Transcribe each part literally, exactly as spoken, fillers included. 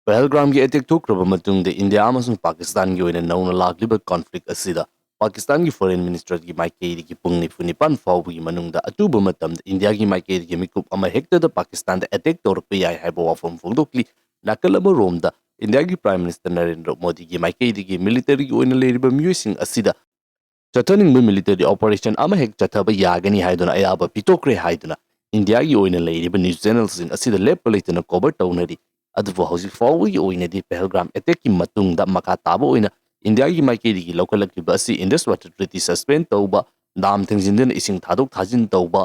ꯄꯍꯜꯒꯥꯝꯒꯤ attack ꯊꯣꯛꯈ꯭ꯔꯕ ꯃꯇꯨꯡꯗ India ꯑꯃꯁꯨꯡ ꯄꯥꯀꯤꯁꯇꯥꯟꯒꯤ ꯑꯣꯏꯅ ꯅꯧꯅ ꯂꯥꯛꯂꯤꯕ ꯀꯣꯟꯐ꯭ꯂꯤꯛ ꯑꯁꯤꯗ ꯄꯥꯀꯤꯁꯇꯥꯟꯒꯤ ꯐꯣꯔꯦꯟ ꯃꯤꯅꯤꯁꯇꯔꯒꯤ ꯃꯥꯏꯀꯩꯗꯒꯤ ꯄꯨꯡ ꯅꯤꯐꯨ ꯅꯤꯄꯥꯟ ꯐꯥꯎꯕꯒꯤ ꯃꯅꯨꯡꯗ ꯑꯊꯨꯕ ꯃꯇꯝꯗ ꯏꯟꯗꯤꯌꯥꯒꯤ ꯃꯥꯏꯀꯩꯗꯒꯤ ꯃꯤꯀꯨꯞ ꯑꯃ ꯍꯦꯛꯇꯗ ꯄꯥꯀꯤꯁꯇꯥꯟꯗ ꯑꯦꯇꯦꯛ ꯇꯧꯔꯛꯄ ꯌꯥꯏ ꯍꯥꯏꯕ ꯋꯥꯐꯝ ꯐꯣꯡꯗꯣꯛꯂꯤ꯫ ꯅꯥꯀꯜ ꯑꯃꯔꯣꯝꯗ ꯏꯟꯗꯤꯌꯥꯒꯤ ꯄ꯭ꯔꯥꯏꯝ ꯃꯤꯅꯤꯁꯇꯔ ꯅꯔꯦꯟꯗ꯭ꯔ ꯃꯣꯗꯤꯒꯤ ꯃꯥꯏꯀꯩꯗꯒꯤ ꯃꯤꯂꯤꯇꯔꯤꯒꯤ ꯑꯣꯏꯅ ꯂꯩꯔꯤꯕ ꯃꯤꯑꯣꯏꯁꯤꯡ ꯑꯁꯤꯗ ꯆꯠꯊꯅꯤꯡꯕ ꯃꯤꯂꯤꯇꯔꯤ ꯑꯣꯄꯔꯦꯁꯟ ꯑꯃ ꯍꯦꯛ ꯆꯠꯊꯕ ꯌꯥꯒꯅꯤ ꯍꯥꯏꯗꯨꯅ ꯑꯌꯥꯕ ꯄꯤꯊꯣꯛꯈ꯭ꯔꯦ ꯍꯥꯏꯗꯨꯅ ꯏꯟꯗꯤꯌꯥꯒꯤ ꯑꯣꯏꯅ ꯂꯩꯔꯤꯕ ꯅ꯭ꯌꯨꯁ ꯆꯦꯅꯦꯜꯁꯤꯡ ꯑꯁꯤꯗ ꯂꯦꯞꯄ ꯂꯩꯇꯅ ꯀꯣꯚꯔ ꯇꯧꯅꯔꯤ꯫ ꯑꯗꯨꯕꯨ ꯍꯧꯖꯤꯛ ꯐꯥꯎꯕꯒꯤ ꯑꯣꯏꯅꯗꯤ ꯄꯍꯜꯒꯥꯝ ꯑꯦꯇꯦꯛꯀꯤ ꯃꯇꯨꯡꯗ ꯃꯈꯥ ꯇꯥꯕ ꯑꯣꯏꯅ ꯏꯟꯗꯤꯌꯥꯒꯤ ꯃꯥꯏꯀꯩꯗꯒꯤ ꯂꯧꯈꯠꯂꯛꯂꯤꯕ ꯑꯁꯤ ꯏꯟꯗꯁ ꯋꯥꯇꯔ ꯇ꯭ꯔꯤꯇꯤ ꯁꯁꯄꯦꯟ ꯇꯧꯕ, ꯗꯥꯝ ꯊꯤꯡꯖꯤꯟꯗꯨꯅ ꯏꯁꯤꯡ ꯊꯥꯗꯣꯛ ꯊꯥꯖꯤꯟ ꯇꯧꯕ,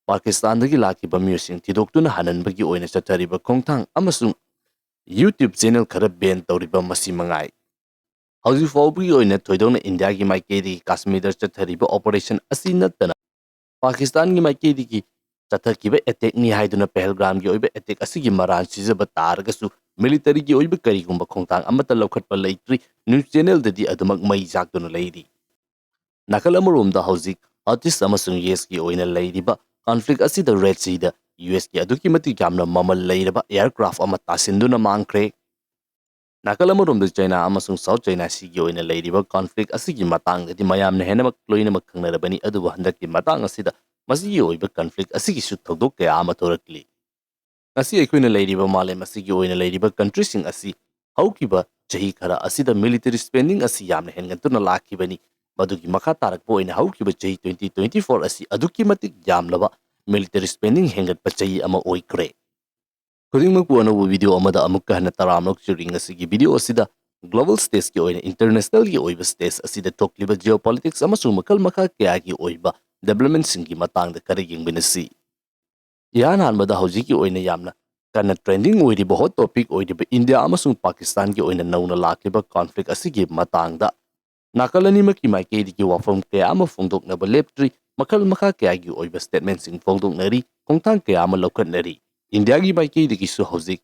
ꯄꯥꯀꯤꯁꯇꯥꯟꯗꯒꯤ ꯂꯥꯛꯈꯤꯕ ꯃꯤꯑꯣꯏꯁꯤꯡ ꯊꯤꯗꯣꯛꯇꯨꯅ ꯍꯟꯍꯟꯕꯒꯤ ꯑꯣꯏꯅ ꯆꯠꯊꯔꯤꯕ ꯈꯣꯡꯊꯥꯡ ꯑꯃꯁꯨꯡ YouTube ꯆꯦꯅꯦꯜ ꯈꯔ ꯕꯦꯟ ꯇꯧꯔꯤꯕ ꯃꯁꯤ ꯃꯉꯥꯏ꯫ ꯍꯧꯖꯤꯛ ꯐꯥꯎꯕꯒꯤ ꯑꯣꯏꯅ ꯊꯣꯏꯗꯣꯛꯅ ꯏꯟꯗꯤꯌꯥꯒꯤ ꯃꯥꯏꯀꯩꯗꯒꯤ ꯀꯥꯁꯃꯤꯔꯗ ꯆꯠꯊꯔꯤꯕ ꯑꯣꯄꯔꯦꯁꯟ ꯑꯁꯤ ꯅꯠꯇꯅ ꯄꯥꯀꯤꯁꯇꯥꯟꯒꯤ ꯃꯥꯏꯀꯩꯗꯒꯤ ꯆꯠꯊꯈꯤꯕ ꯑꯦꯇꯦꯛꯅꯤ ꯍꯥꯏꯗꯨꯅ ꯄꯍꯜꯒꯥꯝꯒꯤ ꯑꯣꯏꯕ ꯑꯦꯇꯦꯛ ꯑꯁꯤꯒꯤ ꯃꯔꯥꯜ ꯁꯤꯖꯕ ꯇꯥꯔꯒꯁꯨ ꯃꯤꯂꯤꯇꯔꯤꯒꯤ ꯑꯣꯏꯕ ꯀꯔꯤꯒꯨꯝꯕ ꯈꯣꯡꯊꯥꯡ ꯑꯃꯠꯇ ꯂꯧꯈꯠꯄ ꯂꯩꯇ꯭ꯔꯤ꯫ ꯅ꯭ꯌꯨꯁ ꯆꯦꯅꯦꯜꯗꯗꯤ ꯑꯗꯨꯃꯛ ꯃꯩ ꯆꯥꯛꯇꯨꯅ ꯂꯩꯔꯤ꯫ ꯅꯥꯀꯜ ꯑꯃꯔꯣꯝꯗ ꯍꯧꯖꯤꯛ ꯍꯥꯎꯇꯤꯁ ꯑꯃꯁꯨꯡ ꯌꯦꯁꯀꯤ ꯑꯣꯏꯅ ꯂꯩꯔꯤꯕ ꯀꯣꯟꯐ꯭ꯂꯤꯛ ꯑꯁꯤꯗ ꯔꯦꯗ ꯁꯤꯗ ꯌꯨ ꯑꯦꯁꯀꯤ ꯑꯗꯨꯛꯀꯤ ꯃꯇꯤꯛ ꯌꯥꯝꯅ ꯃꯃꯜ ꯂꯩꯔꯕ ꯑꯦꯌꯔꯀ꯭ꯔꯥꯐ ꯑꯃ ꯇꯥꯁꯤꯟꯗꯨꯅ ꯃꯥꯡꯈ꯭ꯔꯦ꯫ ꯅꯥꯀꯜ ꯑꯃꯔꯣꯝꯗ ꯆꯩꯅꯥ ꯑꯃꯁꯨꯡ ꯁꯥꯎꯠ ꯆꯩꯅꯥ ꯁꯤꯒꯤ ꯑꯣꯏꯅ ꯂꯩꯔꯤꯕ ꯀꯣꯟꯐ꯭ꯂꯤꯛ ꯑꯁꯤꯒꯤ ꯃꯇꯥꯡꯗꯗꯤ ꯃꯌꯥꯝꯅ ꯍꯦꯟꯅꯃꯛ ꯂꯣꯏꯅꯃꯛ ꯈꯪꯅꯔꯕꯅꯤ꯫ ꯑꯗꯨꯕꯨ ꯍꯟꯗꯛꯀꯤ ꯃꯇꯥꯡ ꯑꯁꯤꯗ ꯃꯁꯤꯒꯤ ꯑꯣꯏꯕ ꯀꯣꯟꯐ꯭ꯂꯤꯛ ꯑꯁꯤꯒꯤꯁꯨ ꯊꯧꯗꯣꯛ ꯀꯌꯥ ꯑꯃ ꯊꯣꯔꯛꯂꯤ꯫ ꯉꯁꯤ ꯑꯩꯈꯣꯏꯅ ꯂꯩꯔꯤꯕ ꯃꯥꯂꯦꯝ ꯑꯁꯤꯒꯤ ꯑꯣꯏꯅ ꯂꯩꯔꯤꯕ ꯀꯟꯇ꯭ꯔꯤꯁꯤꯡ ꯑꯁꯤ ꯍꯧꯈꯤꯕ ꯆꯍꯤ ꯈꯔ ꯑꯁꯤꯗ ꯃꯤꯂꯤꯇꯔꯤ ꯁ꯭ꯄꯦꯟꯗꯤꯡ ꯑꯁꯤ ꯌꯥꯝꯅ ꯍꯦꯟꯒꯠꯇꯨꯅ ꯂꯥꯛꯈꯤꯕꯅꯤ꯫ ꯃꯗꯨꯒꯤ ꯃꯈꯥ ꯇꯥꯔꯛꯄ ꯑꯣꯏꯅ ꯍꯧꯈꯤꯕ ꯆꯍꯤ twenty twenty four ꯑꯁꯤ ꯑꯗꯨꯛꯀꯤ ꯃꯇꯤꯛ ꯌꯥꯝꯂꯕ ꯃꯤꯂꯤꯇꯔꯤ ꯁ꯭ꯄꯦꯟꯗꯤꯡ ꯍꯦꯟꯒꯠꯄ ꯆꯍꯤ ꯑꯃ ꯑꯣꯏꯈ꯭ꯔꯦ꯫ ꯈꯨꯗꯤꯡꯃꯛꯄꯨ ꯑꯅꯧꯕ ꯚꯤꯗꯤꯑꯣ ꯑꯃꯗ ꯑꯃꯨꯛꯀ ꯍꯟꯅ ꯇꯔꯥꯝꯅ ꯑꯣꯛꯆꯔꯤ꯫ ꯉꯁꯤꯒꯤ ꯚꯤꯗꯤꯑꯣ ꯑꯁꯤꯗ ꯒ꯭ꯂꯣꯕꯜ ꯁ꯭ꯇꯦꯖꯀꯤ ꯑꯣꯏꯅ ꯏꯟꯇꯔꯅꯦꯁꯅꯦꯜꯒꯤ ꯑꯣꯏꯕ ꯁ꯭ꯇꯦꯖ ꯑꯁꯤꯗ ꯊꯣꯛꯂꯤꯕ ꯖꯤꯑꯣꯄꯣꯂꯤꯇꯤꯛꯁ ꯑꯃꯁꯨꯡ ꯃꯈꯜ ꯃꯈꯥ ꯀꯌꯥꯒꯤ ꯑꯣꯏꯕ ꯗꯦꯕꯂꯞꯃꯦꯟꯠꯁꯤꯡꯒꯤ ꯃꯇꯥꯡꯗ ꯈꯔ ꯌꯦꯡꯃꯤꯟꯅꯁꯤ꯫ ꯏꯍꯥꯟ ꯍꯥꯟꯕꯗ ꯍꯧꯖꯤꯛꯀꯤ ꯑꯣꯏꯅ ꯌꯥꯝꯅ ꯀꯟꯅ ꯇ꯭ꯔꯦꯟꯗꯤꯡ ꯑꯣꯏꯔꯤꯕ, ꯍꯣꯠ ꯇꯣꯄꯤꯛ ꯑꯣꯏꯔꯤꯕ ꯏꯟꯗꯤꯌꯥ ꯑꯃꯁꯨꯡ ꯄꯥꯀꯤꯁꯇꯥꯟꯒꯤ ꯑꯣꯏꯅ ꯅꯧꯅ ꯂꯥꯛꯂꯤꯕ ꯀꯣꯟꯐ꯭ꯂꯤꯛ ꯑꯁꯤꯒꯤ ꯃꯇꯥꯡꯗ ꯅꯥꯀꯜ ꯑꯅꯤꯃꯛꯀꯤ ꯃꯥꯏꯀꯩꯗꯒꯤ ꯋꯥꯐꯝ ꯀꯌꯥ ꯑꯃ ꯐꯣꯡꯗꯣꯛꯅꯕ ꯂꯦꯞꯇ꯭ꯔꯤ꯫ ꯃꯈꯜ ꯃꯈꯥ ꯀꯌꯥꯒꯤ ꯑꯣꯏꯕ ꯁ꯭ꯇꯦꯠꯃꯦꯟꯠꯁꯤꯡ ꯐꯣꯡꯗꯣꯛꯅꯔꯤ, ꯈꯣꯡꯊꯥꯡ ꯀꯌꯥ ꯑꯃ ꯂꯧꯈꯠꯅꯔꯤ꯫ ꯏꯟꯗꯤꯌꯥꯒꯤ ꯃꯥꯏꯀꯩꯗꯒꯤꯁꯨ ꯍꯧꯖꯤꯛ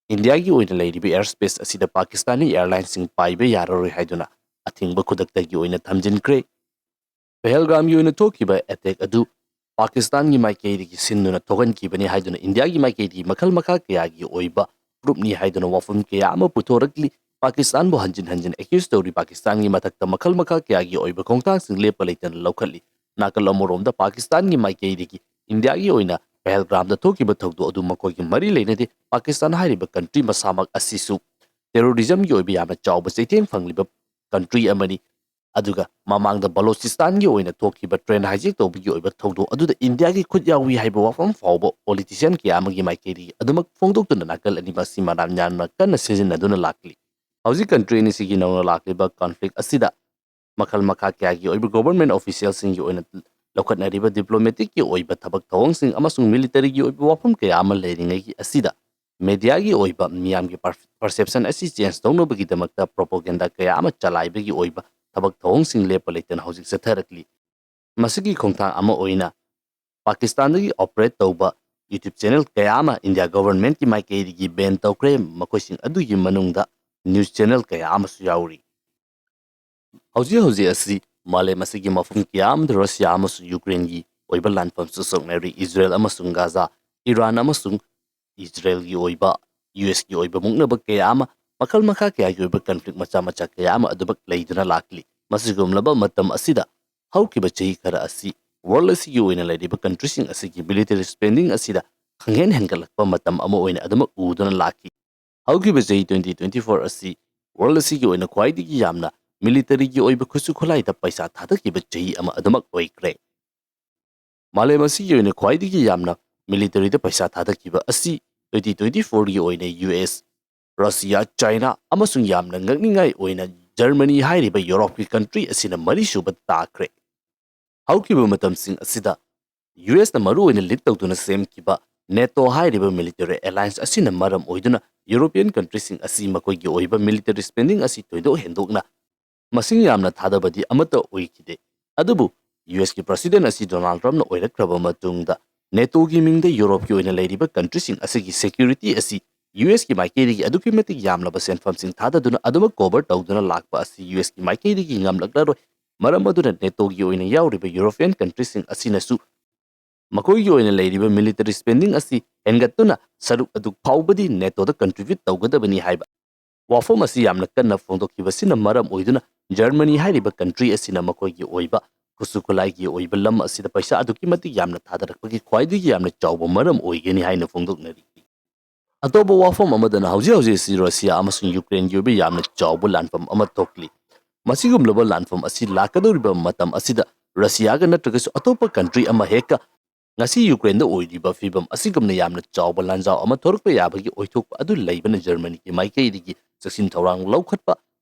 ꯏꯟꯗꯤꯌꯥꯒꯤ ꯑꯣꯏꯅ ꯂꯩꯔꯤꯕ ꯑꯦꯌꯔ ꯁ꯭ꯄꯦꯁ ꯑꯁꯤꯗ ꯄꯥꯀꯤꯁꯇꯥꯅꯤ ꯑꯦꯌꯔꯂꯥꯏꯟꯁꯤꯡ ꯄꯥꯏꯕ ꯌꯥꯔꯔꯣꯏ ꯍꯥꯏꯗꯨꯅ ꯑꯊꯤꯡꯕ ꯈꯨꯗꯛꯇꯒꯤ ꯑꯣꯏꯅ ꯊꯝꯖꯤꯟꯈ꯭ꯔꯦ꯫ ꯄꯍꯜꯒꯥꯝꯒꯤ ꯑꯣꯏꯅ ꯊꯣꯛꯈꯤꯕ ꯑꯦꯇꯦꯛ ꯑꯗꯨ ꯄꯥꯀꯤꯁꯇꯥꯟꯒꯤ ꯃꯥꯏꯀꯩꯗꯒꯤ ꯁꯤꯟꯗꯨꯅ ꯊꯣꯛꯍꯟꯈꯤꯕꯅꯤ ꯍꯥꯏꯗꯨꯅ ꯏꯟꯗꯤꯌꯥꯒꯤ ꯃꯥꯏꯀꯩꯗꯒꯤ ꯃꯈꯜ ꯃꯈꯥ ꯀꯌꯥꯒꯤ ꯑꯣꯏꯕ ꯄ꯭ꯔꯨꯐꯅꯤ ꯍꯥꯏꯗꯨꯅ ꯋꯥꯐꯝ ꯀꯌꯥ ꯑꯃ ꯄꯨꯊꯣꯔꯛꯂꯤ꯫ ꯄꯥꯀꯤꯁꯇꯥꯟꯕꯨ ꯍꯟꯖꯤꯟ ꯍꯟꯖꯤꯟ ꯑꯦꯀ꯭ꯌꯨꯁ ꯇꯧꯔꯤ꯫ ꯄꯥꯀꯤꯁꯇꯥꯟꯒꯤ ꯃꯊꯛꯇ ꯃꯈꯜ ꯃꯈꯥ ꯀꯌꯥꯒꯤ ꯑꯣꯏꯕ ꯈꯣꯡꯊꯥꯡꯁꯤꯡ ꯂꯦꯞꯄ ꯂꯩꯇꯅ ꯂꯧꯈꯠꯂꯤ꯫ ꯅꯥꯀꯜ ꯑꯃꯔꯣꯝꯗ ꯄꯥꯀꯤꯁꯇꯥꯟꯒꯤ ꯃꯥꯏꯀꯩꯗꯒꯤ ꯏꯟꯗꯤꯌꯥꯒꯤ ꯑꯣꯏꯅ ꯄꯍꯜꯒ꯭ꯔꯥꯝꯗ ꯊꯣꯛꯈꯤꯕ ꯊꯧꯗꯣꯛ ꯑꯗꯨ ꯃꯈꯣꯏꯒꯤ ꯃꯔꯤ ꯂꯩꯅꯗꯦ꯫ ꯄꯥꯀꯤꯁꯇꯥꯟ ꯍꯥꯏꯔꯤꯕ ꯀꯟꯇ꯭ꯔꯤ ꯃꯁꯥꯃꯛ ꯑꯁꯤꯁꯨ ꯇꯦꯔꯣꯔꯤꯖꯝꯒꯤ ꯑꯣꯏꯕ ꯌꯥꯝꯅ ꯆꯥꯎꯕ ꯆꯩꯊꯦꯡ ꯐꯪꯂꯤꯕ ꯀꯟꯇ꯭ꯔꯤ ꯑꯃꯅꯤ꯫ ꯑꯗꯨꯒ ꯃꯃꯥꯡꯗ ꯕꯂꯣꯆꯤꯁꯇꯥꯟꯒꯤ ꯑꯣꯏꯅ ꯊꯣꯛꯈꯤꯕ ꯇ꯭ꯔꯦꯟ ꯍꯥꯏꯖꯦꯛ ꯇꯧꯕꯒꯤ ꯑꯣꯏꯕ ꯊꯧꯗꯣꯛ ꯑꯗꯨꯗ ꯏꯟꯗꯤꯌꯥꯒꯤ ꯈꯨꯠ ꯌꯥꯎꯏ ꯍꯥꯏꯕ ꯋꯥꯐꯝ ꯐꯥꯎꯕ ꯄꯣꯂꯤꯇꯤꯁꯤꯌꯥꯟ ꯀꯌꯥ ꯑꯃꯒꯤ ꯃꯥꯏꯀꯩꯗꯒꯤ ꯑꯗꯨꯃꯛ ꯐꯣꯡꯗꯣꯛꯇꯨꯅ ꯅꯥꯀꯜ ꯑꯅꯤꯃꯛ ꯑꯁꯤ ꯃꯔꯥꯟ ꯌꯥꯝꯅ ꯀꯟꯅ ꯁꯤꯖꯤꯟꯅꯗꯨꯅ ꯂꯥꯛꯂꯤ꯫ ꯍꯧꯖꯤꯛ ꯀꯟꯇ꯭ꯔꯤ ꯑꯅꯤꯁꯤꯒꯤ ꯅꯧꯅ ꯂꯥꯛꯂꯤꯕ ꯀꯟꯐ꯭ꯂꯤꯛ ꯑꯁꯤꯗ ꯃꯈꯜ ꯃꯈꯥ ꯀꯌꯥꯒꯤ ꯑꯣꯏꯕ ꯒꯣꯚꯔꯟꯃꯦꯟꯠ ꯑꯣꯐꯤꯁꯤꯌꯦꯜꯁꯤꯡꯒꯤ ꯑꯣꯏꯅ ꯂꯧꯈꯠꯅꯔꯤꯕ ꯗꯤꯄ꯭ꯂꯣꯃꯦꯇꯤꯛꯀꯤ ꯑꯣꯏꯕ ꯊꯕꯛ ꯊꯧꯑꯣꯡꯁꯤꯡ ꯑꯃꯁꯨꯡ ꯃꯤꯂꯤꯇꯔꯤꯒꯤ ꯑꯣꯏꯕ ꯋꯥꯐꯝ ꯀꯌꯥ ꯑꯃ ꯂꯩꯔꯤꯉꯩꯒꯤ ꯑꯁꯤꯗ ꯃꯦꯗꯤꯌꯥꯒꯤ ꯑꯣꯏꯕ ꯃꯤꯌꯥꯝꯒꯤ ꯄꯔ-, ꯄꯔꯁꯦꯞꯁꯟ ꯑꯁꯤ ꯆꯦꯟꯖ ꯇꯧꯅꯕꯒꯤꯗꯃꯛꯇ ꯄ꯭ꯔꯣꯄꯣꯒꯦꯟꯗꯥ ꯀꯌꯥ ꯑꯃ ꯆꯂꯥꯏꯕꯒꯤ ꯑꯣꯏꯕ ꯊꯕꯛ ꯊꯧꯑꯣꯡꯁꯤꯡ ꯂꯦꯞꯄ ꯂꯩꯇꯅ ꯍꯧꯖꯤꯛ ꯆꯠꯊꯔꯛꯂꯤ꯫ ꯃꯁꯤꯒꯤ ꯈꯣꯡꯊꯥꯡ ꯑꯃ ꯑꯣꯏꯅ ꯄꯥꯀꯤꯁꯇꯥꯟꯗꯒꯤ ꯑꯣꯄꯔꯦꯠ ꯇꯧꯕ YouTube ꯆꯦꯅꯦꯜ ꯀꯌꯥ ꯑꯃ ꯏꯟꯗꯤꯌꯥ ꯒꯣꯚꯔꯟꯃꯦꯟꯠꯀꯤ ꯃꯥꯏꯀꯩꯗꯒꯤ ꯕꯦꯟ ꯇꯧꯈ꯭ꯔꯦ꯫ ꯃꯈꯣꯏꯁꯤꯡ ꯑꯗꯨꯒꯤ ꯃꯅꯨꯡꯗ ꯅ꯭ꯌꯨꯁ ꯆꯦꯅꯦꯜ ꯀꯌꯥ ꯑꯃꯁꯨ ꯌꯥꯎꯔꯤ꯫ ꯍꯧꯖꯤꯛ ꯍꯧꯖꯤꯛ ꯑꯁꯤ ꯃꯥꯂꯦꯝ ꯑꯁꯤꯒꯤ ꯃꯐꯝ ꯀꯌꯥ ꯑꯃꯗ ꯔꯁꯤꯌꯥ ꯑꯃꯁꯨꯡ ꯌꯨꯀ꯭ꯔꯦꯟꯒꯤ ꯑꯣꯏꯕ ꯂꯥꯟꯐꯝ ꯁꯣꯛꯅꯔꯤ꯫ ꯏꯖꯔꯦꯜ ꯑꯃꯁꯨꯡ ꯒꯥꯖꯥ, ꯏꯔꯥꯟ ꯑꯃꯁꯨꯡ ꯏꯖꯔꯦꯜꯒꯤ ꯑꯣꯏꯕ, ꯌꯨ ꯑꯦꯁꯀꯤ ꯑꯣꯏꯕ ꯃꯨꯛꯅꯕ ꯀꯌꯥ ꯑꯃ, ꯃꯈꯜ ꯃꯈꯥ ꯀꯌꯥꯒꯤ ꯑꯣꯏꯕ ꯀꯟꯐ꯭ꯂꯤꯛ ꯃꯆꯥ ꯃꯆꯥ ꯀꯌꯥ ꯑꯃ ꯑꯗꯨꯃꯛ ꯂꯩꯗꯨꯅ ꯂꯥꯛꯂꯤ꯫ ꯃꯁꯤꯒꯨꯝꯂꯕ ꯃꯇꯝ ꯑꯁꯤꯗ ꯍꯧꯈꯤꯕ ꯆꯍꯤ ꯈꯔ ꯑꯁꯤ ꯋꯥꯔꯜ ꯑꯁꯤꯒꯤ ꯑꯣꯏꯅ ꯂꯩꯔꯤꯕ ꯀꯟꯇ꯭ꯔꯤꯁꯤꯡ ꯑꯁꯤꯒꯤ ꯃꯤꯂꯤꯇꯔꯤ ꯁ꯭ꯄꯦꯟꯗꯤꯡ ꯑꯁꯤꯗ ꯈꯪꯍꯦꯟ ꯍꯦꯟꯒꯠꯂꯛꯄ ꯃꯇꯝ ꯑꯃ ꯑꯣꯏꯅ ꯑꯗꯨꯃꯛ ꯎꯗꯨꯅ ꯂꯥꯛꯈꯤ꯫ ꯍꯧꯈꯤꯕ ꯆꯍꯤ twenty twenty-four ꯑꯁꯤ ꯋꯥꯔꯜ ꯑꯁꯤꯒꯤ ꯑꯣꯏꯅ ꯈ꯭ꯋꯥꯏꯗꯒꯤ ꯌꯥꯝꯅ ꯃꯤꯂꯤꯇꯔꯤꯒꯤ ꯑꯣꯏꯕ ꯈꯨꯠꯁꯨ ꯈꯨꯠꯂꯥꯏꯗ ꯄꯩꯁꯥ ꯊꯥꯗꯈꯤꯕ ꯆꯍꯤ ꯑꯃ ꯑꯗꯨꯃꯛ ꯑꯣꯏꯈ꯭ꯔꯦ꯫ ꯃꯥꯂꯦꯝ ꯑꯁꯤꯒꯤ ꯑꯣꯏꯅ ꯈ꯭ꯋꯥꯏꯗꯒꯤ ꯌꯥꯝꯅ ꯃꯤꯂꯤꯇꯔꯤꯗ ꯄꯩꯁꯥ ꯊꯥꯗꯈꯤꯕ ꯑꯁꯤ twenty twenty-fourꯒꯤ ꯑꯣꯏꯅ ꯌꯨ ꯑꯦꯁ, ꯔꯁꯤꯌꯥ, ꯆꯥꯏꯅꯥ ꯑꯃꯁꯨꯡ ꯌꯥꯝꯅ ꯉꯛꯅꯤꯡꯉꯥꯏ ꯑꯣꯏꯅ ꯖꯔꯃꯅꯤ ꯍꯥꯏꯔꯤꯕ ꯌꯨꯔꯣꯞꯀꯤ ꯀꯟꯇ꯭ꯔꯤ ꯑꯁꯤꯅ ꯃꯔꯤꯁꯨꯕ ꯇꯥꯈ꯭ꯔꯦ꯫ ꯍꯧꯈꯤꯕ ꯃꯇꯝꯁꯤꯡ ꯑꯁꯤꯗ ꯌꯨ ꯑꯦꯁꯅ ꯃꯔꯨꯑꯣꯏꯅ ꯂꯤꯗ ꯇꯧꯗꯨꯅ ꯁꯦꯝꯈꯤꯕ ꯅꯦꯇꯣ ꯍꯥꯏꯔꯤꯕ ꯃꯤꯂꯤꯇꯔꯤ ꯑꯦꯂꯥꯌꯟꯁ ꯑꯁꯤꯅ ꯃꯔꯝ ꯑꯣꯏꯗꯨꯅ ꯌꯨꯔꯣꯄꯤꯌꯟ ꯀꯟꯇ꯭ꯔꯤꯁꯤꯡ ꯑꯁꯤ ꯃꯈꯣꯏꯒꯤ ꯑꯣꯏꯕ ꯃꯤꯂꯤꯇꯔꯤ ꯁ꯭ꯄꯦꯟꯗꯤꯡ ꯑꯁꯤ ꯊꯣꯏꯗꯣꯛ ꯍꯦꯟꯗꯣꯛꯅ ꯃꯁꯤꯡ ꯌꯥꯝꯅ ꯊꯥꯗꯕꯗꯤ ꯑꯃꯠꯇ ꯑꯣꯏꯈꯤꯗꯦ꯫ ꯑꯗꯨꯕꯨ ꯌꯨ ꯑꯦꯁꯀꯤ ꯄ꯭ꯔꯁꯤꯗꯦꯟꯠ ꯑꯁꯤ ꯗꯣꯅꯥꯜꯗ ꯇ꯭ꯔꯝꯞꯅ ꯑꯣꯏꯔꯛꯈ꯭ꯔꯕ ꯃꯇꯨꯡꯗ ꯅꯦꯇꯣꯒꯤ ꯃꯤꯡꯗ ꯌꯨꯔꯣꯞꯀꯤ ꯑꯣꯏꯅ ꯂꯩꯔꯤꯕ ꯀꯟꯇ꯭ꯔꯤꯁꯤꯡ ꯑꯁꯤꯒꯤ ꯁꯦꯀ꯭ꯌꯨꯔꯤꯇꯤ ꯑꯁꯤ ꯌꯨ ꯑꯦꯁꯀꯤ ꯃꯥꯏꯀꯩꯗꯒꯤ ꯑꯗꯨꯛꯀꯤ ꯃꯇꯤꯛ ꯌꯥꯝꯂꯕ ꯁꯦꯟꯐꯝꯁꯤꯡ ꯊꯥꯗꯗꯨꯅ ꯑꯗꯨꯃꯛ ꯀꯣꯚꯔ ꯇꯧꯗꯨꯅ ꯂꯥꯛꯄ ꯑꯁꯤ ꯌꯨ ꯑꯦꯁꯀꯤ ꯃꯥꯏꯀꯩꯗꯒꯤ ꯉꯝꯂꯛꯂꯔꯣꯏ꯫ ꯃꯔꯝ ꯑꯗꯨꯅ ꯅꯦꯇꯣꯒꯤ ꯑꯣꯏꯅ ꯌꯥꯎꯔꯤꯕ ꯌꯨꯔꯣꯄꯤꯌꯟ ꯀꯟꯇ꯭ꯔꯤꯁꯤꯡ ꯑꯁꯤꯅꯁꯨ ꯃꯈꯣꯏꯒꯤ ꯑꯣꯏꯅ ꯂꯩꯔꯤꯕ military spending ꯑꯁꯤ ꯍꯦꯟꯒꯠꯇꯨꯅ ꯁꯔꯨꯛ ꯑꯗꯨ ꯐꯥꯎꯕꯗꯤ NATOꯗ contribute ꯇꯧꯒꯗꯕꯅꯤ ꯍꯥꯏꯕ ꯋꯥꯐꯝ ꯑꯁꯤ ꯌꯥꯝꯅ ꯀꯟꯅ ꯐꯣꯡꯗꯣꯛꯈꯤꯕꯁꯤꯅ ꯃꯔꯝ ꯑꯣꯏꯗꯨꯅ Germany ꯍꯥꯏꯔꯤꯕ country ꯑꯁꯤꯅ ꯃꯈꯣꯏꯒꯤ ꯑꯣꯏꯕ ꯈꯨꯠꯁꯨ ꯈꯨꯠꯂꯥꯏꯒꯤ ꯑꯣꯏꯕ ꯂꯝ ꯑꯁꯤꯗ ꯄꯩꯁꯥ ꯑꯗꯨꯛꯀꯤ ꯃꯇꯤꯛ ꯌꯥꯝꯅ ꯊꯥꯗꯔꯛꯄꯒꯤ ꯈ꯭ꯋꯥꯏꯗꯒꯤ ꯌꯥꯝꯅ ꯆꯥꯎꯕ ꯃꯔꯝ ꯑꯣꯏꯒꯅꯤ ꯍꯥꯏꯅ ꯐꯣꯡꯗꯣꯛꯅꯔꯤ꯫ ꯑꯇꯣꯞꯄ ꯋꯥꯐꯝ ꯑꯃꯗꯅ ꯍꯧꯖꯤꯛ ꯍꯧꯖꯤꯛ ꯑꯁꯤ Russia ꯑꯃꯁꯨꯡ Ukraineꯒꯤ ꯑꯣꯏꯕ ꯌꯥꯝꯅ ꯆꯥꯎꯕ ꯂꯥꯟꯐꯝ ꯑꯃ ꯊꯣꯛꯂꯤ꯫ ꯃꯁꯤꯒꯨꯝꯂꯕ ꯂꯥꯟꯐꯝ ꯑꯁꯤ ꯂꯥꯛꯀꯗꯧꯔꯤꯕ ꯃꯇꯝ ꯑꯁꯤꯗ Russiaꯒ ꯅꯠꯇ꯭ꯔꯒꯁꯨ ꯑꯇꯣꯞꯄ country ꯑꯃ ꯍꯦꯛꯀ ꯉꯁꯤ Ukraineꯗ ꯑꯣꯏꯔꯤꯕ ꯐꯤꯕꯝ ꯑꯁꯤꯒꯨꯝꯅ ꯌꯥꯝꯅ ꯆꯥꯎꯕ ꯂꯥꯟꯖꯥꯎ ꯑꯃ ꯊꯣꯔꯛꯄ ꯌꯥꯕꯒꯤ ꯑꯣꯏꯊꯣꯛꯄ ꯑꯗꯨ ꯂꯩꯕꯅ Germanyꯒꯤ ꯃꯥꯏꯀꯩꯗꯒꯤ ꯆꯦꯛꯁꯤꯟ ꯊꯧꯔꯥꯡ ꯂꯧꯈꯠꯄ꯫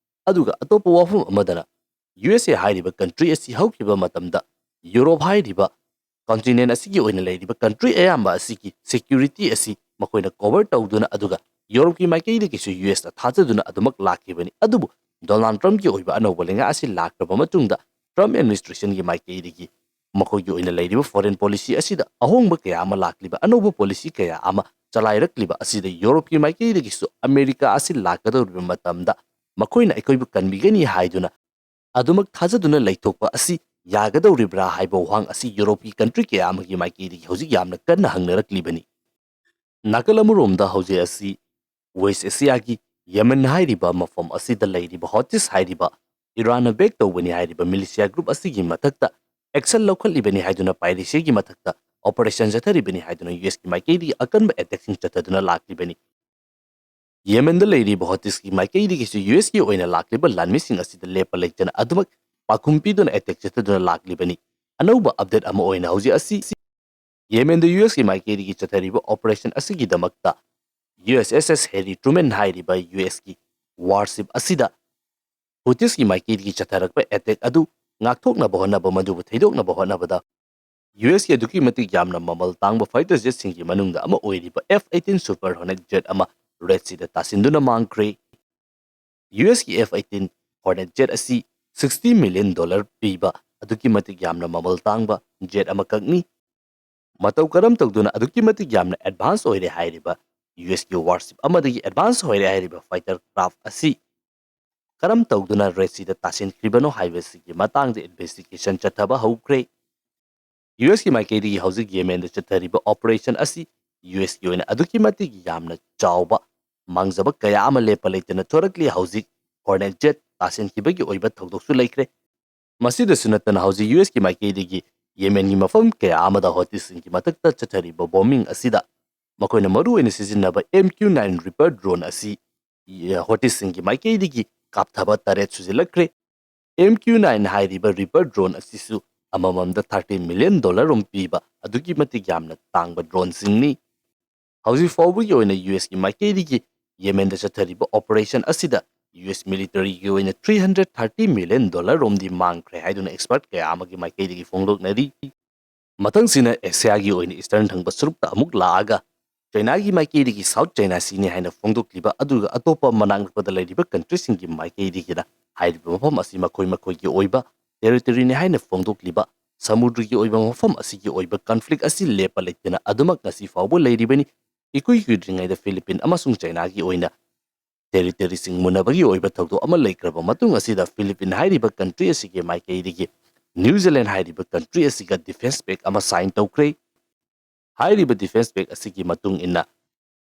ꯑꯗꯨꯒ ꯑꯇꯣꯞꯄ ꯋꯥꯐꯝ ꯑꯃꯗꯅ USA ꯍꯥꯏꯔꯤꯕ country ꯑꯁꯤ ꯍꯧꯈꯤꯕ ꯃꯇꯝꯗ Europe ꯍꯥꯏꯔꯤꯕ continent ꯑꯁꯤꯒꯤ ꯑꯣꯏꯅ ꯂꯩꯔꯤꯕ country ꯑꯌꯥꯝꯕ ꯑꯁꯤꯒꯤ security ꯑꯁꯤ ꯃꯈꯣꯏꯅ cover ꯇꯧꯗꯨꯅ ꯑꯗꯨꯒ Europeꯀꯤ ꯃꯥꯏꯀꯩꯗꯒꯤꯁꯨ USꯇ ꯊꯥꯖꯗꯨꯅ ꯑꯗꯨꯃꯛ ꯂꯥꯛꯈꯤꯕꯅꯤ꯫ ꯑꯗꯨꯕꯨ Donald Trumpꯀꯤ ꯑꯣꯏꯕ ꯑꯅꯧꯕ ꯂꯩꯉꯥꯛ ꯑꯁꯤ ꯂꯥꯛꯈ꯭ꯔꯕ ꯃꯇꯨꯡꯗ Trump administrationꯒꯤ ꯃꯥꯏꯀꯩꯗꯒꯤ ꯃꯈꯣꯏꯒꯤ ꯑꯣꯏꯅ ꯂꯩꯔꯤꯕ foreign policy ꯑꯁꯤꯗ ꯑꯍꯣꯡꯕ ꯀꯌꯥ ꯑꯃ ꯂꯥꯛꯂꯤꯕ, ꯑꯅꯧꯕ policy ꯀꯌꯥ ꯑꯃ ꯆꯂꯥꯏꯔꯛꯂꯤꯕ ꯑꯁꯤꯗ Europeꯀꯤ ꯃꯥꯏꯀꯩꯗꯒꯤꯁꯨ America ꯑꯁꯤ ꯂꯥꯛꯀꯗꯧꯔꯤꯕ ꯃꯇꯝꯗ ꯃꯈꯣꯏꯅ ꯑꯩꯈꯣꯏꯕꯨ ꯀꯟꯕꯤꯒꯅꯤ ꯍꯥꯏꯗꯨꯅ ꯑꯗꯨꯃꯛ ꯊꯥꯖꯗꯨꯅ ꯂꯩꯊꯣꯛꯄ ꯑꯁꯤ ꯌꯥꯒꯗꯧꯔꯤꯕ꯭ꯔꯥ ꯍꯥꯏꯕ ꯋꯥꯍꯪ ꯑꯁꯤ Europeꯀꯤ country ꯀꯌꯥ ꯑꯃꯒꯤ ꯃꯥꯏꯀꯩꯗꯒꯤ ꯍꯧꯖꯤꯛ ꯌꯥꯝꯅ ꯀꯟꯅ ꯍꯪꯅꯔꯛꯂꯤꯕꯅꯤ꯫ ꯅꯥꯀꯜ ꯑꯃꯔꯣꯝꯗ ꯍꯧꯖꯤꯛ ꯑꯁꯤ West Asiaꯒꯤ Yemen ꯍꯥꯏꯔꯤꯕ ꯃꯐꯝ ꯑꯁꯤꯗ ꯂꯩꯔꯤꯕ Houthis ꯍꯥꯏꯔꯤꯕ Iranꯅ back ꯇꯧꯕꯅꯤ ꯍꯥꯏꯔꯤꯕ militia group ꯑꯁꯤꯒꯤ ꯃꯊꯛꯇ action ꯂꯧꯈꯠꯂꯤꯕꯅꯤ ꯍꯥꯏꯗꯨꯅ piracyꯒꯤ ꯃꯊꯛꯇ operation ꯆꯠꯊꯔꯤꯕꯅꯤ ꯍꯥꯏꯗꯨꯅ USꯀꯤ ꯃꯥꯏꯀꯩꯗꯒꯤ ꯑꯀꯟꯕ attackꯁꯤꯡ ꯆꯠꯊꯗꯨꯅ ꯂꯥꯛꯂꯤꯕꯅꯤ꯫ Yemenꯗ ꯂꯩꯔꯤꯕ Houthis ꯃꯥꯏꯀꯩꯗꯒꯤꯁꯨ USꯀꯤ ꯑꯣꯏꯅ ꯂꯥꯛꯂꯤꯕ ꯂꯥꯟꯃꯤꯁꯤꯡ ꯑꯁꯤꯗ ꯂꯦꯞꯄ ꯂꯩꯇꯅ ꯑꯗꯨꯃꯛ ꯄꯥꯎꯈꯨꯝ ꯄꯤꯗꯨꯅ attack ꯆꯠꯊꯗꯨꯅ ꯂꯥꯛꯂꯤꯕꯅꯤ꯫ ꯑꯅꯧꯕ update ꯑꯃ ꯑꯣꯏꯅ ꯍꯧꯖꯤꯛ ꯑꯁꯤ Yemenꯗ USꯀꯤ ꯃꯥꯏꯀꯩꯗꯒꯤ ꯆꯠꯊꯔꯤꯕ operation ꯑꯁꯤꯒꯤꯗꯃꯛꯇ USS Harry Truman ꯍꯥꯏꯔꯤꯕ USꯀꯤ warship ꯑꯁꯤꯗ Houthis ꯃꯥꯏꯀꯩꯗꯒꯤ ꯆꯠꯊꯔꯛꯄ attack ꯑꯗꯨ ꯉꯥꯛꯊꯣꯛꯅꯕ ꯍꯣꯠꯅꯕ, ꯃꯗꯨꯕꯨ ꯊꯩꯗꯣꯛꯅꯕ ꯍꯣꯠꯅꯕꯗ USꯀꯤ ꯑꯗꯨꯛꯀꯤ ꯃꯇꯤꯛ ꯌꯥꯝꯅ ꯃꯃꯜ ꯇꯥꯡꯕ fighter jetꯁꯤꯡꯒꯤ ꯃꯅꯨꯡꯗ ꯑꯃ ꯑꯣꯏꯔꯤꯕ F eighteen Super Hornet jet ꯑꯃ Red Seaꯗ ꯇꯥꯁꯤꯟꯗꯨꯅ ꯃꯥꯡꯈ꯭ꯔꯦ꯫ USꯀꯤ F eighteen Hornet jet ꯑꯁꯤ sixty million dollar ꯄꯤꯕ ꯑꯗꯨꯛꯀꯤ ꯃꯇꯤꯛ ꯌꯥꯝꯅ ꯃꯃꯜ ꯇꯥꯡꯕ jet ꯑꯃꯈꯛꯅꯤ꯫ ꯃꯇꯧ ꯀꯔꯝ ꯇꯧꯗꯨꯅ ꯑꯗꯨꯛꯀꯤ ꯃꯇꯤꯛ ꯌꯥꯝꯅ advance ꯑꯣꯏꯔꯦ ꯍꯥꯏꯔꯤꯕ USꯀꯤ warship ꯑꯃꯗꯒꯤ advance ꯑꯣꯏꯔꯦ ꯍꯥꯏꯔꯤꯕ fighter craft ꯑꯁꯤ ꯀꯔꯝ ꯇꯧꯗꯨꯅ Red Seaꯗ ꯇꯥꯁꯤꯟꯈ꯭ꯔꯤꯕꯅꯣ ꯍꯥꯏꯕꯁꯤꯒꯤ ꯃꯇꯥꯡꯗ investigation ꯆꯠꯊꯕ ꯍꯧꯈ꯭ꯔꯦ꯫ ꯌꯨ ꯑꯦꯁꯀꯤ ꯃꯥꯏꯀꯩꯗꯒꯤ ꯍꯧꯖꯤꯛ ꯌꯦꯃꯦꯟꯗ ꯆꯠꯊꯔꯤꯕ operation ꯑꯁꯤ ꯌꯨ ꯑꯦꯁꯀꯤ ꯑꯣꯏꯅ ꯑꯗꯨꯛꯀꯤ ꯃꯇꯤꯛ ꯌꯥꯝꯅ ꯆꯥꯎꯕ ꯃꯥꯡꯖꯕ ꯀꯌꯥ ꯑꯃ ꯂꯦꯞꯄ ꯂꯩꯇꯅ ꯊꯣꯔꯛꯂꯤ꯫ ꯍꯧꯖꯤꯛ Hornet jet ꯇꯥꯁꯤꯟꯈꯤꯕꯒꯤ ꯑꯣꯏꯕ ꯊꯧꯗꯣꯛꯁꯨ ꯂꯩꯈ꯭ꯔꯦ꯫ ꯃꯁꯤꯗꯁꯨ ꯅꯠꯇꯅ ꯍꯧꯖꯤꯛ ꯌꯨ ꯑꯦꯁꯀꯤ ꯃꯥꯏꯀꯩꯗꯒꯤ ꯌꯦꯃꯦꯟꯒꯤ ꯃꯐꯝ ꯀꯌꯥ ꯑꯃꯗ ꯍꯣꯇꯤꯁꯁꯤꯡꯒꯤ ꯃꯊꯛꯇ ꯆꯠꯊꯔꯤꯕ bombing ꯑꯁꯤꯗ ꯃꯈꯣꯏꯅ ꯃꯔꯨ ꯑꯣꯏꯅ ꯁꯤꯖꯤꯟꯅꯕ M Q nine Reaper drone ꯑꯁꯤ ꯍꯣꯇꯤꯁꯁꯤꯡꯒꯤ ꯃꯥꯏꯀꯩꯗꯒꯤ ꯀꯥꯞꯊꯕ ꯇꯔꯦꯠ ꯁꯨꯖꯤꯜꯂꯛꯈ꯭ꯔꯦ꯫ M Q nine ꯍꯥꯏꯔꯤꯕ Reaper drone ꯑꯁꯤꯁꯨ ꯑꯃꯃꯝꯗ thirty million dollar ꯔꯣꯝ ꯄꯤꯕ ꯑꯗꯨꯛꯀꯤ ꯃꯇꯤꯛ ꯌꯥꯝꯅ ꯇꯥꯡꯕ droneꯁꯤꯡꯅꯤ꯫ ꯍꯧꯖꯤꯛ ꯐꯥꯎꯕꯒꯤ ꯑꯣꯏꯅ ꯌꯨ ꯑꯦꯁꯀꯤ ꯃꯥꯏꯀꯩꯗꯒꯤ ꯌꯦꯃꯦꯟꯗ ꯆꯠꯊꯔꯤꯕ operation ꯑꯁꯤꯗ ꯌꯨ ꯑꯦꯁ militaryꯒꯤ ꯑꯣꯏꯅ three hundred thirty million dollar ꯔꯣꯝꯗꯤ ꯃꯥꯡꯈ꯭ꯔꯦ ꯍꯥꯏꯗꯨꯅ expert ꯀꯌꯥ ꯑꯃꯒꯤ ꯃꯥꯏꯀꯩꯗꯒꯤ ꯐꯣꯡꯗꯣꯛꯅꯔꯤ꯫ ꯃꯊꯪꯁꯤꯅ ꯑꯦꯁꯤꯌꯥꯒꯤ ꯑꯣꯏꯅ eastern ꯊꯪꯕ ꯁꯔꯨꯛꯇ ꯑꯃꯨꯛ ꯂꯥꯛꯑꯒ ꯆꯩꯅꯥꯒꯤ ꯃꯥꯏꯀꯩꯗꯒꯤ South China Seaꯅꯤ ꯍꯥꯏꯅ ꯐꯣꯡꯗꯣꯛꯂꯤꯕ ꯑꯗꯨꯒ ꯑꯇꯣꯞꯄ ꯃꯅꯥꯛ ꯅꯛꯄꯗ ꯂꯩꯔꯤꯕ countryꯁꯤꯡꯒꯤ ꯃꯥꯏꯀꯩꯗꯒꯤꯅ ꯍꯥꯏꯔꯤꯕ ꯃꯐꯝ ꯑꯁꯤ ꯃꯈꯣꯏ ꯃꯈꯣꯏꯒꯤ ꯑꯣꯏꯕ territoryꯅꯤ ꯍꯥꯏꯅ ꯐꯣꯡꯗꯣꯛꯂꯤꯕ ꯁꯃꯨꯗ꯭ꯔꯒꯤ ꯑꯣꯏꯕ ꯃꯐꯝ ꯑꯁꯤꯒꯤ ꯑꯣꯏꯕ conflict ꯑꯁꯤ ꯂꯦꯞꯄ ꯂꯩꯇꯅ ꯑꯗꯨꯃꯛ ꯉꯁꯤ ꯐꯥꯎꯕ ꯂꯩꯔꯤꯕꯅꯤ꯫ ꯏꯀꯨꯏ ꯀꯨꯏꯗ꯭ꯔꯤꯉꯩꯗ ꯐꯤꯂꯤꯄꯤꯟ ꯑꯃꯁꯨꯡ ꯆꯩꯅꯥꯒꯤ ꯑꯣꯏꯅ territoryꯁꯤꯡ ꯃꯨꯟꯅꯕꯒꯤ ꯑꯣꯏꯕ ꯊꯧꯗꯣꯛ ꯑꯃ ꯂꯩꯈ꯭ꯔꯕ ꯃꯇꯨꯡ ꯑꯁꯤꯗ ꯐꯤꯂꯤꯄꯤꯟ ꯍꯥꯏꯔꯤꯕ country ꯑꯁꯤꯒꯤ ꯃꯥꯏꯀꯩꯗꯒꯤ ꯅ꯭ꯌꯨ ꯖꯤꯂꯦꯟ ꯍꯥꯏꯔꯤꯕ country ꯑꯁꯤꯒ defence pact ꯑꯃ sign ꯇꯧꯈ꯭ꯔꯦ꯫ ꯍꯥꯏꯔꯤꯕ defence pact ꯑꯁꯤꯒꯤ ꯃꯇꯨꯡ ꯏꯟꯅ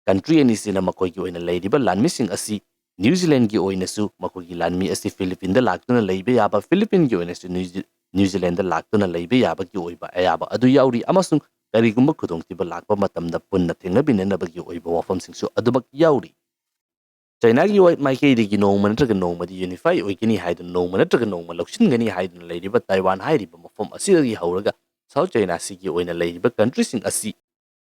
country ꯑꯅꯤꯁꯤꯅ ꯃꯈꯣꯏꯒꯤ ꯑꯣꯏꯅ ꯂꯩꯔꯤꯕ ꯂꯥꯟꯃꯤꯁꯤꯡ ꯑꯁꯤ ꯅ꯭ꯌꯨ ꯖꯤꯂꯦꯟꯒꯤ ꯑꯣꯏꯅꯁꯨ ꯃꯈꯣꯏꯒꯤ ꯂꯥꯟꯃꯤ ꯑꯁꯤ ꯐꯤꯂꯤꯄꯤꯟꯗ ꯂꯥꯛꯇꯨꯅ ꯂꯩꯕ ꯌꯥꯕ, ꯐꯤꯂꯤꯄꯤꯟꯒꯤ ꯑꯣꯏꯅꯁꯨ ꯅ꯭ꯌꯨ ꯖꯤ-, ꯅ꯭ꯌꯨ ꯖꯤꯂꯦꯟꯗ ꯂꯥꯛꯇꯨꯅ ꯂꯩꯕ ꯌꯥꯕꯒꯤ ꯑꯣꯏꯕ ꯑꯌꯥꯕ ꯑꯗꯨ ꯌꯥꯎꯔꯤ ꯑꯃꯁꯨꯡ ꯀꯔꯤꯒꯨꯝꯕ ꯈꯨꯗꯣꯡꯊꯤꯕ ꯂꯥꯛꯄ ꯃꯇꯝꯗ ꯄꯨꯟꯅ ꯊꯦꯡꯅꯕꯤꯅꯅꯕꯒꯤ ꯑꯣꯏꯕ ꯋꯥꯐꯝꯁꯤꯡꯁꯨ ꯑꯗꯨꯃꯛ ꯌꯥꯎꯔꯤ꯫ ꯆꯩꯅꯥꯒꯤ ꯋꯥ-, ꯃꯥꯏꯀꯩꯗꯒꯤ ꯅꯣꯡꯃ ꯅꯠꯇ꯭ꯔꯒ ꯅꯣꯡꯃꯗꯤ unify ꯑꯣꯏꯒꯅꯤ ꯍꯥꯏꯗꯨꯅ, ꯅꯣꯡꯃ ꯅꯠꯇ꯭ꯔꯒ ꯅꯣꯡꯃ ꯂꯧꯁꯤꯟꯒꯅꯤ ꯍꯥꯏꯗꯨꯅ ꯂꯩꯔꯤꯕ ꯇꯥꯏꯋꯥꯟ ꯍꯥꯏꯔꯤꯕ ꯃꯐꯝ ꯑꯁꯤꯗꯒꯤ ꯍꯧꯔꯒ South China Seaꯒꯤ ꯑꯣꯏꯅ ꯂꯩꯔꯤꯕ countryꯁꯤꯡ ꯑꯁꯤ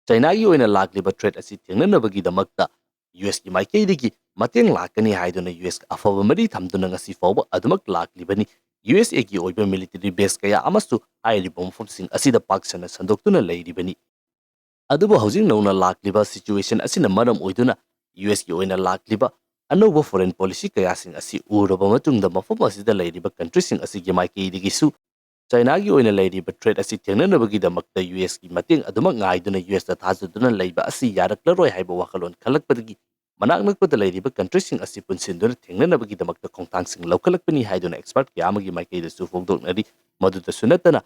ꯆꯩꯅꯥꯒꯤ ꯑꯣꯏꯅ ꯂꯥꯛꯂꯤꯕ threat ꯑꯁꯤ ꯊꯦꯡꯅꯅꯕꯒꯤꯗꯃꯛꯇ ꯌꯨ ꯑꯦꯁꯀꯤ ꯃꯥꯏꯀꯩꯗꯒꯤ ꯃꯇꯦꯡ ꯂꯥꯛꯀꯅꯤ ꯍꯥꯏꯗꯨꯅ ꯌꯨ ꯑꯦꯁꯀ ꯑꯐꯕ ꯃꯔꯤ ꯊꯝꯗꯨꯅ ꯉꯁꯤ ꯐꯥꯎꯕ ꯑꯗꯨꯃꯛ ꯂꯥꯛꯂꯤꯕꯅꯤ꯫ ꯌꯨ ꯑꯦꯁ ꯑꯦꯒꯤ ꯑꯣꯏꯕ military base ꯀꯌꯥ ꯑꯃꯁꯨ ꯍꯥꯏꯔꯤꯕ ꯃꯐꯝꯁꯤꯡ ꯑꯁꯤꯗ ꯄꯥꯛ ꯁꯟꯅ ꯁꯟꯗꯣꯛꯇꯨꯅ ꯂꯩꯔꯤꯕꯅꯤ꯫ ꯑꯗꯨꯕꯨ ꯍꯧꯖꯤꯛ ꯅꯧꯅ ꯂꯥꯛꯂꯤꯕ situation ꯑꯁꯤꯅ ꯃꯔꯝ ꯑꯣꯏꯗꯨꯅ ꯌꯨ ꯑꯦꯁꯀꯤ ꯑꯣꯏꯅ ꯂꯥꯛꯂꯤꯕ ꯑꯅꯧꯕ foreign policy ꯀꯌꯥꯁꯤꯡ ꯑꯁꯤ ꯎꯔꯕ ꯃꯇꯨꯡꯗ ꯃꯐꯝ ꯑꯁꯤꯗ ꯂꯩꯔꯤꯕ countryꯁꯤꯡ ꯑꯁꯤꯒꯤ ꯃꯥꯏꯀꯩꯗꯒꯤꯁꯨ ꯆꯩꯅꯥꯒꯤ ꯑꯣꯏꯅ ꯂꯩꯔꯤꯕ threat ꯑꯁꯤ ꯊꯦꯡꯅꯅꯕꯒꯤꯗꯃꯛꯇ ꯌꯨ ꯑꯦꯁꯀꯤ ꯃꯇꯦꯡ ꯑꯗꯨꯃꯛ ꯉꯥꯏꯗꯨꯅ ꯌꯨ ꯑꯦꯁꯇ ꯊꯥꯖꯗꯨꯅ ꯂꯩꯕ ꯑꯁꯤ ꯌꯥꯔꯛꯂꯔꯣꯏ ꯍꯥꯏꯕ ꯋꯥꯈꯜꯂꯣꯟ ꯈꯜꯂꯛꯄꯗꯒꯤ ꯃꯅꯥꯛ ꯅꯛꯄꯗ ꯂꯩꯔꯤꯕ countryꯁꯤꯡ ꯑꯁꯤ ꯄꯨꯟꯁꯤꯟꯗꯨꯅ ꯊꯦꯡꯅꯅꯕꯒꯤꯗꯃꯛꯇ ꯈꯣꯡꯊꯥꯡꯁꯤꯡ ꯂꯧꯈꯠꯂꯛꯄꯅꯤ ꯍꯥꯏꯗꯨꯅ expert ꯀꯌꯥ ꯑꯃꯒꯤ ꯃꯥꯏꯀꯩꯗꯁꯨ ꯐꯣꯡꯗꯣꯛꯅꯔꯤ꯫ ꯃꯗꯨꯗꯁꯨ ꯅꯠꯇꯅ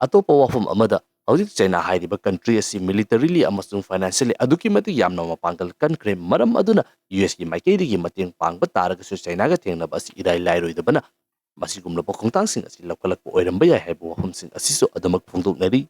ꯑꯇꯣꯞꯄ ꯋꯥꯐꯝ ꯑꯃꯗ, ꯍꯧꯖꯤꯛ ꯆꯩꯅꯥ ꯍꯥꯏꯔꯤꯕ country ꯑꯁꯤ militarily ꯑꯃꯁꯨꯡ financially ꯑꯗꯨꯛꯀꯤ ꯃꯇꯤꯛ ꯌꯥꯝꯅ ꯃꯄꯥꯡꯒꯜ ꯀꯟꯈ꯭ꯔꯦ꯫ ꯃꯔꯝ ꯑꯗꯨꯅ ꯌꯨ ꯑꯦꯁꯀꯤ ꯃꯥꯏꯀꯩꯗꯒꯤ ꯃꯇꯦꯡ ꯄꯥꯡꯕ ꯇꯥꯔꯒꯁꯨ ꯆꯩꯅꯥꯒ ꯊꯦꯡꯅꯕ ꯑꯁꯤ ꯏꯔꯥꯏ ꯂꯥꯏꯔꯣꯏꯗꯕꯅ ꯃꯁꯤꯒꯨꯝꯂꯕ ꯈꯣꯡꯊꯥꯡꯁꯤꯡ ꯑꯁꯤ ꯂꯧꯈꯠꯂꯛꯄ ꯑꯣꯏꯔꯝꯕ ꯌꯥꯏ ꯍꯥꯏꯕ ꯋꯥꯐꯝꯁꯤꯡ ꯑꯁꯤꯁꯨ ꯑꯗꯨꯃꯛ ꯐꯣꯡꯗꯣꯛꯅꯔꯤ꯫